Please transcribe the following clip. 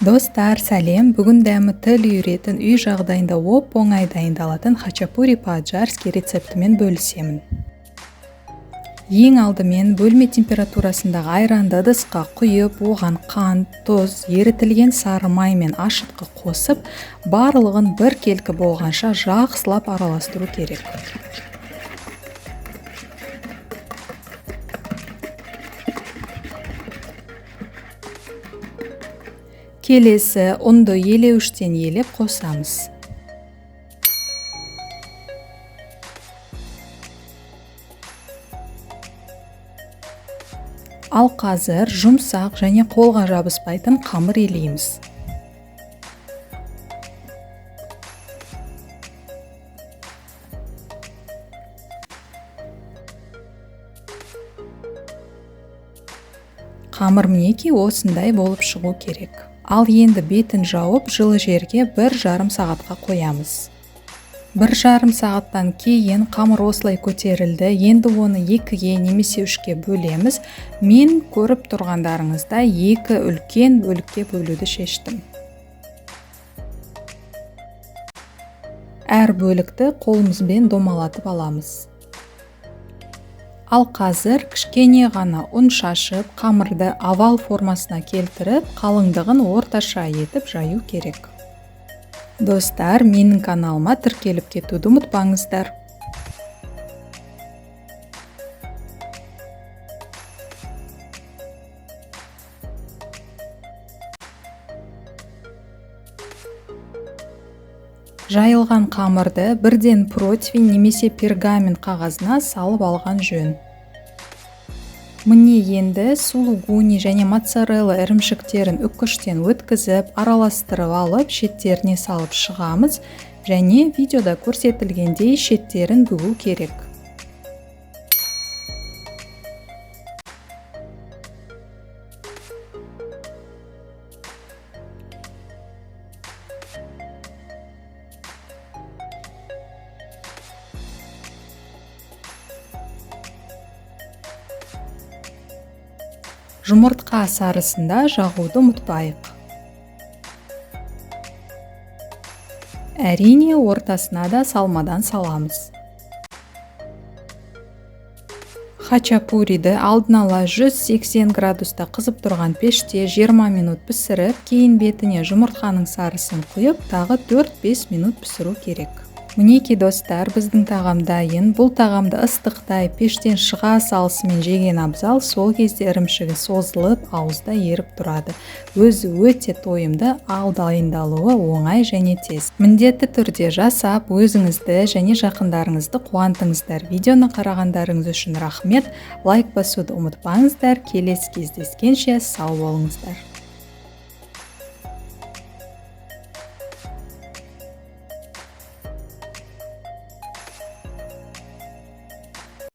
Достар, сәлем! Бүгін дәмі тіл үйіретін, үй жағдайында оп-оңай дайындалатын хачапури по-аджарски рецептімен бөлісемін. Ең алдымен бөлме температурасындағы айранды ыдысқа құйып, оған қант, тұз, ерітілген сары май мен ашытқы қосып, барлығын біркелкі болғанша жақсылап араластыру керек. Келесі ұнды елеуіштен елеп қосамыз. Ал қазір жұмсақ және қолға жабыспайтын қамыр елейміз. Қамыр мінекей осындай болып шығу керек. Ал енді бетін жауып, жылы жерге 1,5 сағатқа қоямыз. 1,5 сағаттан кейін қамыр осылай көтерілді. Енді оны 2-ге немесе 3-ке бөлеміз. Мен көріп тұрғандарыңыздай 2 үлкен бөлікке бөлуді шештім. Әр бөлікті қолымызбен домалатып аламыз. Ал қазір кішкене ғана ұн шашып, қамырды овал формасына келтіріп, қалыңдығын орташа етіп жаю керек. Достар, менің каналыма тіркеліп кетуді ұмытпаңыздар. Жайылған қамырды бірден противень немесе пергамент қағазына салып алған жөн. Міне енді сулугуни және моцарелла ірімшіктерін үккіштен өткізіп, араластырып алып, шеттеріне салып шығамыз және видеода көрсетілгендей шеттерін бүгу керек. Жұмыртқа сарысында жағуды ұмытпайық. Әрине, ортасына да салмадан саламыз. Хачапуриді алдын ала 180 градуста қызып тұрған пеште 20 минут пісіріп, кейін бетіне жұмыртқаның сарысын құйып, тағы 4-5 минут пісіру керек. Мінекей достар, біздің тағам дайын. Бұл тағамды ыстықтай пештен шыға салысымен жеген абзал, сол кезде ірімшігі созылып, ауызда еріп тұрады. Өзі өте тойымды, ал дайындалуы оңай және тез. Міндетті түрде жасап, өзіңізді және жақындарыңызды қуантыңыздар. Видеоны қарағандарыңыз үшін рахмет. Лайк басуды ұмытпаңыздар. Келесі кездескенше сау болыңыздар.